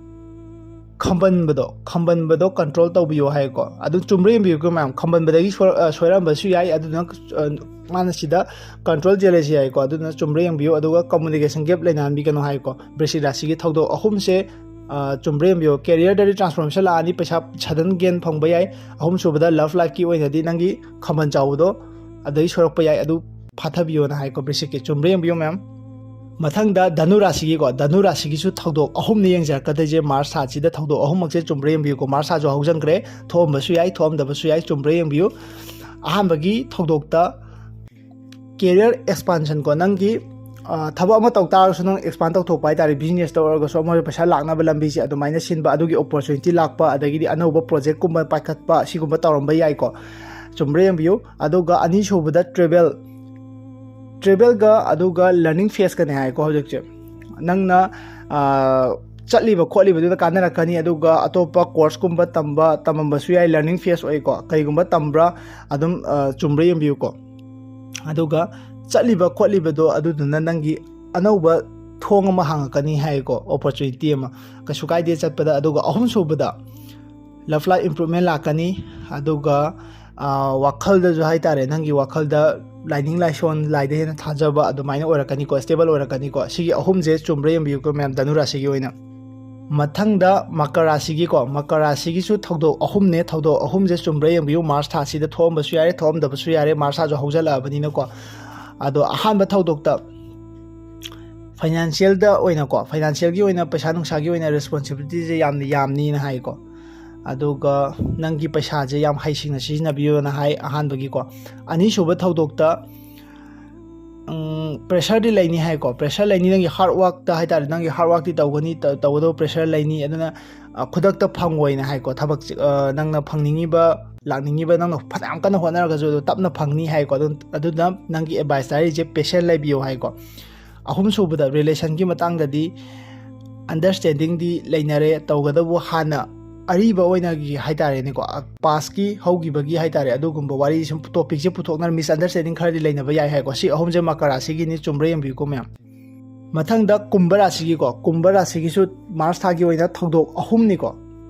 ꯈꯝꯕꯟꯕꯗꯣ, ꯈꯝꯕꯟꯕꯗꯣ control ꯇꯧꯕꯤꯌꯣ ꯍꯥꯏꯀꯣ꯫ ꯑꯗꯨ ꯆꯨꯝꯕ꯭ꯔꯥ ꯌꯦꯡꯕꯤꯌꯨꯀꯣ ꯃꯌꯥꯝ, ꯈꯝꯕꯟꯕꯗꯒꯤ ꯁꯣꯏ-, ꯑ, ꯁꯣꯏꯔꯝꯕꯁꯨ ꯌꯥꯏ꯫ ꯑꯗꯨꯅ, ꯑ, ꯃꯥꯅ ꯁꯤꯗ control jealousy ꯍꯥꯏꯀꯣ꯫ ꯑꯗꯨꯅ ꯆꯨꯝꯕ꯭ꯔꯥ ꯌꯦꯡꯕꯤꯌꯨ, ꯑꯗꯨꯒ communication gap ꯂꯩꯅꯍꯟꯕꯤꯒꯅꯨ ꯍꯥꯏꯀꯣ꯫ ꯕ꯭ꯔꯤꯁꯤꯛ ꯔꯥꯁꯤꯒꯤ ꯊꯧꯗꯣꯛ ꯑꯍꯨꯝꯁꯦ, ꯑ, ꯆꯨꯝꯕ꯭ꯔꯥ ꯌꯦꯡꯕꯤꯌꯨ꯫ Careerꯗꯗꯤ transformation ꯂꯥꯛꯑꯅꯤ, ꯄꯩꯁꯥ sudden gain ꯐꯪꯕ ꯌꯥꯏ꯫ ꯑꯍꯨꯝꯁꯨꯕꯗ love lifeꯀꯤ ꯑꯣꯏꯅꯗꯤ ꯅꯪꯒꯤ ꯈꯝꯕꯟ ꯆꯥꯎꯕꯗꯣ ꯑꯗꯩ ꯁꯣꯏꯔꯛꯄ ꯌꯥꯏ, ꯑꯗꯨ ꯐꯥꯊꯕꯤꯌꯣꯅ ꯍꯥꯏꯀꯣ ꯕ꯭ꯔꯤꯁꯤꯛꯀꯤ꯫ ꯆꯨꯝꯕ꯭ꯔꯥ ꯌꯦꯡꯕꯤꯌꯨ ꯃꯌꯥꯝ꯫ ꯃꯊꯪꯗ ꯙꯅꯨ ꯔꯥꯁꯤꯒꯤꯀꯣ, ꯙꯅꯨ ꯔꯥꯁꯤꯒꯤꯁꯨ ꯊꯧꯗꯣꯛ ꯑꯍꯨꯝꯅꯤ ꯌꯦꯡꯖꯔꯛꯀꯗꯣꯏꯁꯦ ꯃꯥꯔꯁ ꯊꯥꯁꯤꯗ꯫ ꯊꯧꯗꯣꯛ ꯑꯍꯨꯝꯃꯛꯁꯦ ꯆꯨꯝꯕ꯭ꯔꯥ ꯌꯦꯡꯕꯤꯌꯨꯀꯣ꯫ ꯃꯥꯔꯁ ꯊꯥꯁꯨ ꯍꯧꯖꯟꯈ꯭ꯔꯦ, ꯊꯣꯛꯑꯝꯕꯁꯨ ꯌꯥꯏ, ꯊꯣꯛꯑꯝꯗꯕꯁꯨ ꯌꯥꯏ, ꯆꯨꯝꯕ꯭ꯔꯥ ꯌꯦꯡꯕꯤꯌꯨ꯫ ꯑꯍꯥꯟꯕꯒꯤ ꯊꯧꯗꯣꯛꯇ career expansion ꯀꯣ, ꯅꯪꯒꯤ, ꯑ, ꯊꯕꯛ ꯑꯃ ꯇꯧ ꯇꯥꯔꯒꯁꯨ ꯅꯪ expand ꯇꯧꯊꯣꯛꯄ ꯍꯥꯏꯇꯥꯔꯦ, business ꯇ ꯑꯣꯏꯔꯒꯁꯨ ꯑꯃ ꯄꯩꯁꯥ ꯂꯥꯛꯅꯕ ꯂꯝꯕꯤꯁꯦ ꯑꯗꯨꯃꯥꯏꯅ ꯁꯤꯟꯕ, ꯑꯗꯨꯒꯤ opportunity ꯂꯥꯛꯄ, ꯑꯗꯒꯤꯗꯤ ꯑꯅꯧꯕ project ꯀꯨꯝꯕ ꯄꯥꯏꯈꯠꯄ, ꯁꯤꯒꯨꯝꯕ ꯇꯧꯔꯝꯕ ꯌꯥꯏꯀꯣ, ꯆꯨꯝꯕ꯭ꯔꯥ ꯌꯦꯡꯕꯤꯌꯨ꯫ ꯑꯗꯨꯒ ꯑꯅꯤꯁꯨꯕꯗ travel, travel ꯒ ꯑꯗꯨꯒ learning phase ꯀꯅꯦ ꯍꯥꯏꯀꯣ꯫ ꯍꯧꯖꯤꯛꯁꯦ ꯅꯪꯅ, ꯑ, ꯆꯠꯂꯤꯕ ꯈꯣꯠꯂꯤꯕꯗꯨꯗ ꯀꯥꯟꯅꯔꯛꯀꯅꯤ, ꯑꯗꯨꯒ ꯑꯇꯣꯞꯄ course ꯀꯨꯝꯕ ꯇꯝꯕ, ꯇꯝꯃꯝꯕꯁꯨ ꯌꯥꯏ, learning phase ꯑꯣꯏꯀꯣ꯫ ꯀꯔꯤꯒꯨꯝꯕ ꯇꯝꯕ꯭ꯔꯥ ꯑꯗꯨꯝ, ꯑ, ꯆꯨꯝꯕ꯭ꯔꯥ ꯌꯦꯡꯕꯤꯌꯨꯀꯣ꯫ ꯑꯗꯨꯒ ꯆꯠꯂꯤꯕ ꯈꯣꯠꯂꯤꯕꯗꯣ ꯑꯗꯨꯗꯨꯅ ꯅꯪꯒꯤ ꯑꯅꯧꯕ ꯊꯣꯡ ꯑꯃ ꯍꯥꯡꯉꯛꯀꯅꯤ ꯍꯥꯏꯀꯣ, opportunity ꯑꯃ, ꯀꯩꯁꯨ ꯀꯥꯏꯗꯦ ꯆꯠꯄꯗ꯫ ꯑꯗꯨꯒ ꯑꯍꯨꯝꯁꯨꯕꯗ love life improvement ꯂꯥꯛꯀꯅꯤ꯫ ꯑꯗꯨꯒ, ꯑ, ꯋꯥꯈꯜꯗꯁꯨ ꯍꯥꯏꯇꯥꯔꯦ, ꯅꯪꯒꯤ ꯋꯥꯈꯜꯗ ꯂꯥꯏꯅꯤꯡ ꯂꯥꯏꯁꯣꯟ, ꯂꯥꯏꯗ ꯍꯦꯟꯅ ꯊꯥꯖꯕ ꯑꯗꯨꯃꯥꯏꯅ ꯑꯣꯏꯔꯛꯀꯅꯤꯀꯣ, stable ꯑꯣꯏꯔꯛꯀꯅꯤꯀꯣ꯫ ꯁꯤꯒꯤ ꯑꯍꯨꯝꯁꯦ ꯆꯨꯝꯕ꯭ꯔꯥ ꯌꯦꯡꯕꯤꯌꯨꯀꯣ ꯃꯌꯥꯝ, ꯙꯅꯨ ꯔꯥꯁꯤꯒꯤ ꯑꯣꯏꯅ꯫ ꯃꯊꯪꯗ ꯃꯀꯔ ꯔꯥꯁꯤꯒꯤꯀꯣ, ꯃꯀꯔ ꯔꯥꯁꯤꯒꯤꯁꯨ ꯊꯧꯗꯣꯛ ꯑꯍꯨꯝꯅꯦ꯫ ꯊꯧꯗꯣꯛ ꯑꯍꯨꯝꯁꯦ ꯆꯨꯝꯕ꯭ꯔꯥ ꯌꯦꯡꯕꯤꯌꯨ꯫ ꯃꯥꯔꯁ ꯊꯥꯁꯤꯗ ꯊꯣꯛꯑꯝꯕꯁꯨ ꯌꯥꯔꯦ, ꯊꯣꯛꯑꯝꯗꯕꯁꯨ ꯌꯥꯔꯦ, ꯃꯥꯔꯁ ꯊꯥꯁꯨ ꯍꯧꯖꯜꯂꯛꯑꯕꯅꯤꯅꯀꯣ꯫ ꯑꯗꯣ ꯑꯍꯥꯟꯕ ꯊꯧꯗꯣꯛꯇ financial ꯗ ꯑꯣꯏꯅꯀꯣ, financial ꯒꯤ ꯑꯣꯏꯅ, ꯄꯩꯁꯥ ꯅꯨꯡꯁꯥꯒꯤ ꯑꯣꯏꯅ responsibility ꯁꯦ ꯌꯥꯝꯅ ꯌꯥꯝꯅꯤꯅ ꯍꯥꯏꯀꯣ꯫ ꯑꯗꯨꯒ ꯅꯪꯒꯤ ꯄꯩꯁꯥꯁꯦ ꯌꯥꯝ ꯍꯩꯁꯤꯡꯅ ꯁꯤꯖꯤꯟꯅꯕꯤꯌꯣꯅ ꯍꯥꯏ ꯑꯍꯥꯟꯕꯒꯤꯀꯣ꯫ ꯑꯅꯤꯁꯨꯕ ꯊꯧꯗꯣꯛꯇ, ꯎꯝ, pressure ꯗꯤ ꯂꯩꯅꯤ ꯍꯥꯏꯀꯣ, pressure ꯂꯩꯅꯤ꯫ ꯅꯪꯒꯤ hard work ꯇ ꯍꯥꯏꯇꯥꯔꯦ, ꯅꯪꯒꯤ hard work ꯇꯤ ꯇꯧꯒꯅꯤ, ꯇ-, ꯇꯧꯒꯗꯧꯕ pressure ꯂꯩꯅꯤ꯫ ꯑꯗꯨꯅ, ꯑ, ꯈꯨꯗꯛꯇ ꯐꯪꯉꯣꯏꯅ ꯍꯥꯏꯀꯣ꯫ ꯊꯕꯛ, ꯑ, ꯅꯪꯅ ꯐꯪꯅꯤꯡꯉꯤꯕ, ꯂꯥꯛꯅꯤꯡꯉꯤꯕ, ꯅꯪꯅ ꯐꯅꯌꯥꯝ ꯀꯟꯅ ꯍꯣꯠꯅꯔꯒꯁꯨ ꯑꯗꯨ ꯇꯞꯅ ꯐꯪꯅꯤ ꯍꯥꯏꯀꯣ꯫ ꯑꯗꯨ, ꯑꯗꯨꯅ ꯅꯪꯒꯤ advice ꯍꯥꯏꯔꯤꯁꯦ patient ꯂꯩꯕꯤꯌꯣ ꯍꯥꯏꯀꯣ꯫ ꯑꯍꯨꯝꯁꯨꯕꯗ relation ꯒꯤ ꯃꯇꯥꯡꯗꯗꯤ understanding ꯗꯤ ꯂꯩꯅꯔꯦ, ꯇꯧꯒꯗꯕꯨ ꯍꯥꯟꯅ ꯑꯔꯤꯕ ꯑꯣꯏꯅꯒꯤ ꯍꯥꯏꯇꯥꯔꯦꯅꯦꯀꯣ, past ꯀꯤ ꯍꯧꯈꯤꯕꯒꯤ ꯍꯥꯏꯇꯥꯔꯦ, ꯑꯗꯨꯒꯨꯝꯕ ꯋꯥꯔꯤ ꯁꯨꯝ topic ꯁꯦ ꯄꯨꯊꯣꯛꯅꯔ misunderstanding ꯈꯔꯗꯤ ꯂꯩꯅꯕ ꯌꯥꯏ ꯍꯥꯏꯀꯣ꯫ ꯁꯤ ꯑꯍꯨꯝꯁꯦ ꯃꯀꯔ ꯔꯥꯁꯤꯒꯤꯅꯤ, ꯆꯨꯝꯕ꯭ꯔꯥ ꯌꯦꯡꯕꯤꯌꯨꯀꯣ ꯃꯌꯥꯝ꯫ ꯃꯊꯪꯗ ꯀꯨꯝꯚ ꯔꯥꯁꯤꯒꯤꯀꯣ, ꯀꯨꯝꯚ ꯔꯥꯁꯤꯒꯤꯁꯨ ꯃꯥꯔꯁ ꯊꯥꯒꯤ ꯑꯣꯏꯅ ꯊꯧꯗꯣꯛ ꯑꯍꯨꯝꯅꯤꯀꯣ꯫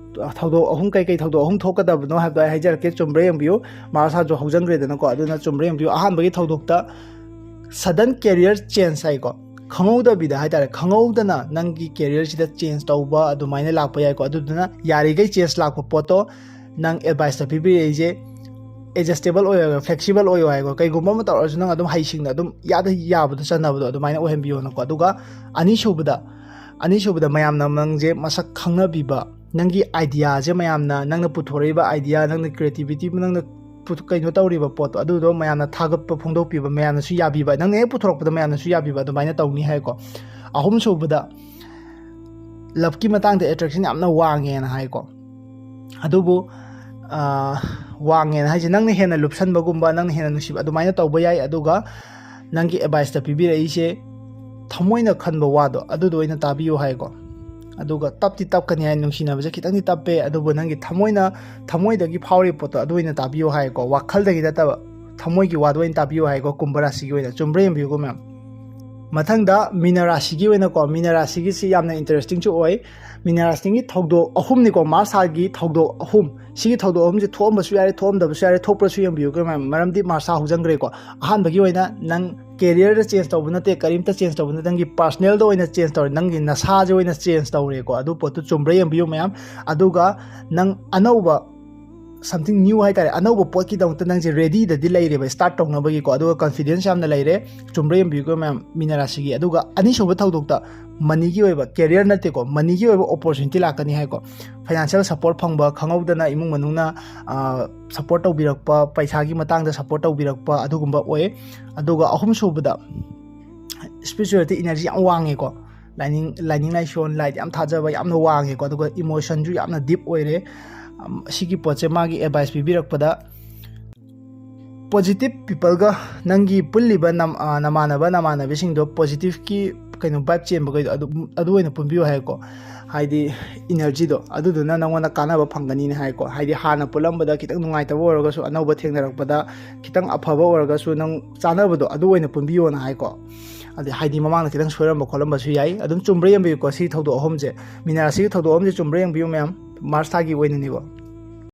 ꯊꯧꯗꯣꯛ ꯑꯍꯨꯝ, ꯀꯩꯀꯩ ꯊꯧꯗꯣꯛ ꯑꯍꯨꯝ ꯊꯣꯛꯀꯗꯕꯅꯣ ꯍꯥꯏꯕꯗꯣ ꯑꯩ ꯍꯥꯏꯖꯔꯛꯀꯦ, ꯆꯨꯝꯕ꯭ꯔꯥ ꯌꯦꯡꯕꯤꯌꯨ꯫ ꯃꯥꯔꯁ ꯊꯥꯁꯨ ꯍꯧꯖꯟꯈ꯭ꯔꯦꯗꯅꯀꯣ, ꯑꯗꯨꯅ ꯆꯨꯝꯕ꯭ꯔꯥ ꯌꯦꯡꯕꯤꯌꯨ꯫ ꯑꯍꯥꯟꯕꯒꯤ ꯊꯧꯗꯣꯛꯇ sudden career change ꯍꯥꯏꯀꯣ, ꯈꯪꯍꯧꯗꯕꯤꯗ ꯍꯥꯏꯇꯥꯔꯦ, ꯈꯪꯍꯧꯗꯅ ꯅꯪꯒꯤ career ꯁꯤꯗ change ꯇꯧꯕ ꯑꯗꯨꯃꯥꯏꯅ ꯂꯥꯛꯄ ꯌꯥꯏꯀꯣ꯫ ꯑꯗꯨꯗꯨꯅ ꯌꯥꯔꯤꯈꯩ change ꯂꯥꯛꯄ ꯄꯣꯠꯇꯣ ꯅꯪ advice ꯇ ꯄꯤꯕꯤꯔꯛꯏꯁꯦ ꯑꯦꯗꯖꯁꯇꯦꯕꯜ ꯑꯣꯏꯌꯣ, ꯐ꯭ꯂꯦꯛꯁꯤꯕꯜ ꯑꯣꯏꯌꯣ ꯍꯥꯏꯀꯣ꯫ ꯀꯩꯒꯨꯝꯕ ꯑꯃ ꯇꯧꯔꯁꯨ ꯅꯪ ꯑꯗꯨꯝ ꯍꯩꯁꯤꯡꯅ ꯑꯗꯨꯝ ꯌꯥꯗ ꯌꯥꯕꯗꯣ, ꯆꯟꯅꯕꯗꯣ ꯑꯗꯨꯃꯥꯏꯅ ꯑꯣꯏꯍꯟꯕꯤꯌꯣꯅꯀꯣ꯫ ꯑꯗꯨꯒ ꯑꯅꯤꯁꯨꯕꯗ, ꯑꯅꯤꯁꯨꯕꯗ ꯃꯌꯥꯝꯅ ꯅꯪꯁꯦ ꯃꯁꯛ ꯈꯪꯅꯕꯤꯕ, ꯅꯪꯒꯤ ꯑꯥꯏꯗꯤꯌꯥꯁꯦ ꯃꯌꯥꯝꯅ, ꯅꯪꯅ ꯄꯨꯊꯣꯔꯛꯏꯕ ꯑꯥꯏꯗꯤꯌꯥ, ꯅꯪꯅ ꯀ꯭ꯔꯤꯌꯦꯇꯤꯕꯤꯇꯤ, ꯅꯪꯅ ꯄꯨꯊ-, ꯀꯩꯅꯣ ꯇꯧꯔꯤꯕ ꯄꯣꯠꯇꯣ, ꯑꯗꯨꯗꯣ ꯃꯌꯥꯝꯅ ꯊꯥꯒꯠꯄ ꯐꯣꯡꯗꯣꯛꯄꯤꯕ, ꯃꯌꯥꯝꯅꯁꯨ ꯌꯥꯕꯤꯕ, ꯅꯪꯅ ꯍꯦꯛ ꯄꯨꯊꯣꯔꯛꯄꯗ ꯃꯌꯥꯝꯅꯁꯨ ꯌꯥꯕꯤꯕ, ꯑꯗꯨꯃꯥꯏꯅ ꯇꯧꯅꯤ ꯍꯥꯏꯀꯣ꯫ ꯑꯍꯨꯝꯁꯨꯕꯗ, ꯂꯞꯀꯤ ꯃꯇꯥꯡꯗ ꯑꯦꯇ꯭ꯔꯦꯛꯁꯟ ꯌꯥꯝꯅ ꯋꯥꯡꯉꯦꯅ ꯍꯥꯏꯀꯣ꯫ ꯑꯗꯨꯕꯨ, ꯑꯥ, ꯋꯥꯡꯉꯦꯅ ꯍꯥꯏꯁꯦ ꯅꯪꯅ ꯍꯦꯟꯅ ꯂꯨꯞꯁꯟꯕꯒꯨꯝꯕ, ꯅꯪꯅ ꯍꯦꯟꯅ ꯅꯨꯡꯁꯤꯕ, ꯑꯗꯨꯃꯥꯏꯅ ꯇꯧꯕ ꯌꯥꯏ꯫ ꯑꯗꯨꯒ ꯅꯪꯒꯤ ꯑꯦꯗꯚꯥꯏꯁꯇ ꯄꯤꯕꯤꯔꯛꯏꯁꯦ ꯊꯃꯣꯏꯅ ꯈꯟꯕ ꯋꯥꯗꯣ, ꯑꯗꯨꯗꯣ ꯑꯣꯏꯅ ꯇꯥꯕꯤꯌꯨ ꯍꯥꯏꯀꯣ꯫ ꯑꯗꯨꯒ ꯇꯞꯇꯤ ꯇꯞꯀꯅꯤ ꯍꯥꯏ, ꯅꯨꯡꯁꯤꯅꯕꯁꯦ ꯈꯤꯇꯪꯗꯤ ꯇꯞꯄꯦ, ꯑꯗꯨꯕꯨ ꯅꯪꯒꯤ ꯊꯃꯣꯏꯅ, ꯊꯃꯣꯏꯗꯒꯤ ꯐꯥꯎꯔꯤꯕ ꯄꯣꯠꯇꯣ ꯑꯗꯨ ꯑꯣꯏꯅ ꯇꯥꯕꯤꯌꯨ ꯍꯥꯏꯀꯣ, ꯋꯥꯈꯜꯗꯒꯤ ꯅꯠꯇꯕ ꯊꯃꯣꯏꯒꯤ ꯋꯥꯗꯣ ꯑꯣꯏꯅ ꯇꯥꯕꯤꯌꯨ ꯍꯥꯏꯀꯣ, ꯀꯨꯝꯚ ꯔꯥꯁꯤꯒꯤ ꯑꯣꯏꯅ꯫ ꯆꯨꯝꯕ꯭ꯔꯥ ꯌꯦꯡꯕꯤꯌꯨꯀꯣ ꯃꯌꯥꯝ꯫ ꯃꯊꯪꯗ ꯃꯤꯅ ꯔꯥꯁꯤꯒꯤ ꯑꯣꯏꯅꯀꯣ, ꯃꯤꯅ ꯔꯥꯁꯤꯒꯤꯁꯤ ꯌꯥꯝꯅ ꯏꯟꯇꯔꯦꯁꯇꯤꯡꯁꯨ ꯑꯣꯏ꯫ ꯃꯤꯅ ꯔꯥꯁꯤꯒꯤ ꯊꯧꯗꯣꯛ ꯑꯍꯨꯝꯅꯤꯀꯣ, ꯃꯥꯔꯁ ꯊꯥꯒꯤ ꯊꯧꯗꯣꯛ ꯑꯍꯨꯝ, ꯁꯤꯒꯤ ꯊꯧꯗꯣꯛ ꯑꯍꯨꯝꯁꯦ ꯊꯣꯛꯑꯝꯕꯁꯨ ꯌꯥꯔꯦ, ꯊꯣꯛꯑꯝꯗꯕꯁꯨ ꯌꯥꯔꯦ, ꯊꯣꯛꯄ꯭ꯔꯁꯨ ꯌꯦꯡꯕꯤꯌꯨꯀꯣ ꯃꯌꯥꯝ, ꯃꯔꯝꯗꯤ ꯃꯥꯔꯁ ꯊꯥ ꯍꯧꯖꯤꯟꯈ꯭ꯔꯦꯀꯣ꯫ ꯑꯍꯥꯟꯕꯒꯤ ꯑꯣꯏꯅ ꯅꯪ ꯀꯦꯔꯤꯌꯔꯗ ꯆꯦꯟꯖ ꯇꯧꯕ ꯅꯠꯇꯦ, ꯀꯔꯤꯝꯇ ꯆꯦꯟꯖ ꯇꯧꯕ ꯅꯠꯇꯦ, ꯅꯪꯒꯤ ꯄꯥꯔꯁꯅꯦꯜꯗ ꯑꯣꯏꯅ ꯆꯦꯟꯖ ꯇꯧꯔꯦ, ꯅꯪꯒꯤ ꯅꯁꯥꯁꯦ ꯑꯣꯏꯅ ꯆꯦꯟꯖ ꯇꯧꯔꯦꯀꯣ꯫ ꯑꯗꯨ ꯄꯣꯠꯇꯨ ꯆꯨꯝꯕ꯭ꯔꯥ ꯌꯦꯡꯕꯤꯌꯨ ꯃꯌꯥꯝ꯫ ꯑꯗꯨꯒ ꯅꯪ ꯑꯅꯧꯕ something new ꯍꯥꯏꯇꯥꯔꯦ, ꯑꯅꯧꯕ ꯄꯣꯠꯀꯤꯗꯃꯛꯇ ꯅꯪꯁꯦ ꯔꯦꯗꯤꯗꯗꯤ ꯂꯩꯔꯦꯕ ꯁ꯭ꯇꯥꯔꯠ ꯇꯧꯅꯕꯒꯤꯀꯣ꯫ ꯑꯗꯨꯒ ꯀꯟꯐꯤꯗꯦꯟꯁ ꯌꯥꯝꯅ ꯂꯩꯔꯦ, ꯆꯨꯝꯕ꯭ꯔꯥ ꯌꯦꯡꯕꯤꯌꯨꯀꯣ ꯃꯌꯥꯝ, ꯃꯤꯅ ꯔꯥꯁꯤꯒꯤ꯫ ꯑꯗꯨꯒ ꯑꯅꯤꯁꯨꯕ ꯊꯧꯗꯣꯛꯇ ꯃꯅꯤꯒꯤ ꯑꯣꯏꯕ, ꯀꯦꯔꯤꯌꯔ ꯅꯠꯇꯦꯀꯣ, ꯃꯅꯤꯒꯤ ꯑꯣꯏꯕ ꯑꯣꯄꯣꯔꯆꯨꯅꯤꯇꯤ ꯂꯥꯛꯀꯅꯤ ꯍꯥꯏꯀꯣ꯫ ꯐꯥꯏꯅꯥꯟꯁꯤꯌꯦꯜ ꯁꯄꯣꯔꯠ ꯐꯪꯕ, ꯈꯪꯍꯧꯗꯅ ꯏꯃꯨꯡ ꯃꯅꯨꯡꯅ ꯁꯄꯣꯔꯠ ꯇꯧꯕꯤꯔꯛꯄ, ꯄꯩꯁꯥꯒꯤ ꯃꯇꯥꯡꯗ ꯁꯄꯣꯔꯠ ꯇꯧꯕꯤꯔꯛꯄ ꯑꯗꯨꯒꯨꯝꯕ ꯑꯣꯏ꯫ ꯑꯗꯨꯒ ꯑꯍꯨꯝꯁꯨꯕꯗ ꯏꯁꯄꯤꯔꯤꯆꯨꯋꯦꯜꯇꯤ ꯏꯅꯔꯖꯤ ꯌꯥꯝ ꯋꯥꯡꯉꯦꯀꯣ, ꯂꯥꯏꯅꯤꯡ, ꯂꯥꯏꯅꯤꯡ ꯂꯥꯏꯁꯣꯟ, ꯂꯥꯏꯗ ꯌꯥꯝ ꯊꯥꯖꯕ ꯌꯥꯝꯅ ꯋꯥꯡꯉꯦꯀꯣ, ꯑꯗꯨꯒ ꯏꯃꯣꯁꯟꯁꯨ ꯌꯥꯝꯅ ꯗꯤꯞ ꯑꯣꯏꯔꯦ꯫ ꯑꯝ, ꯑꯁꯤꯒꯤ ꯄꯣꯠꯁꯦ ꯃꯥꯒꯤ ꯑꯦꯗꯚꯥꯏꯁ ꯄꯤꯕꯤꯔꯛꯄꯗ ꯄꯣꯖꯤꯇꯤꯞ ꯄꯤꯄꯜꯒ ꯅꯪꯒꯤ ꯄꯨꯜꯂꯤꯕ ꯅꯝ-, ꯑ, ꯅꯃꯥꯟꯅꯕ ꯅꯃꯥꯟꯅꯕꯤꯁꯤꯡꯗꯣ ꯄꯣꯖꯤꯇꯤꯞꯀꯤ ꯀꯩꯅꯣ ꯚꯥꯏꯞ ꯆꯦꯟꯕꯈꯩꯗꯣ ꯑꯗꯨ, ꯑꯗꯨ ꯑꯣꯏꯅ ꯄꯨꯟꯕꯤꯌꯨ ꯍꯥꯏꯀꯣ꯫ ꯍꯥꯏꯗꯤ ꯏꯅꯔꯖꯤꯗꯣ ꯑꯗꯨꯗꯨꯅ ꯅꯪꯉꯣꯟꯗ ꯀꯥꯟꯅꯕ ꯐꯪꯒꯅꯤꯅ ꯍꯥꯏꯀꯣ꯫ ꯍꯥꯏꯗꯤ ꯍꯥꯟꯅ ꯄꯨꯜꯂꯝꯕꯗ ꯈꯤꯇꯪ ꯅꯨꯡꯉꯥꯏꯇꯕ ꯑꯣꯏꯔꯒꯁꯨ, ꯑꯅꯧꯕ ꯊꯦꯡꯅꯔꯛꯄꯗ ꯈꯤꯇꯪ ꯑꯐꯕ ꯑꯣꯏꯔꯒꯁꯨ ꯅꯪ ꯆꯥꯅꯕꯗꯣ ꯑꯗꯨ ꯑꯣꯏꯅ ꯄꯨꯟꯕꯤꯌꯣꯅ ꯍꯥꯏꯀꯣ꯫ ꯑꯗꯩ ꯍꯥꯏꯗꯤ ꯃꯃꯥꯡꯗ ꯈꯤꯇꯪ ꯁꯣꯏꯔꯝꯕ ꯈꯣꯠꯂꯝꯕꯁꯨ ꯌꯥꯏ꯫ ꯑꯗꯨꯝ ꯆꯨꯝꯕ꯭ꯔꯥ ꯌꯦꯡꯕꯤꯌꯨꯀꯣ ꯁꯤ ꯊꯧꯗꯣꯛ ꯑꯍꯨꯝꯁꯦ꯫ ꯃꯤꯅ ꯔꯥꯁꯤꯒꯤ ꯊꯧꯗꯣꯛ ꯑꯍꯨꯝꯁꯦ ꯆꯨꯝꯕ꯭ꯔꯥ ꯌꯦꯡꯕꯤꯌꯨ ꯃꯌꯥꯝ, ꯃꯥꯔꯁ ꯊꯥꯒꯤ ꯑꯣꯏꯅꯅꯤꯀꯣ꯫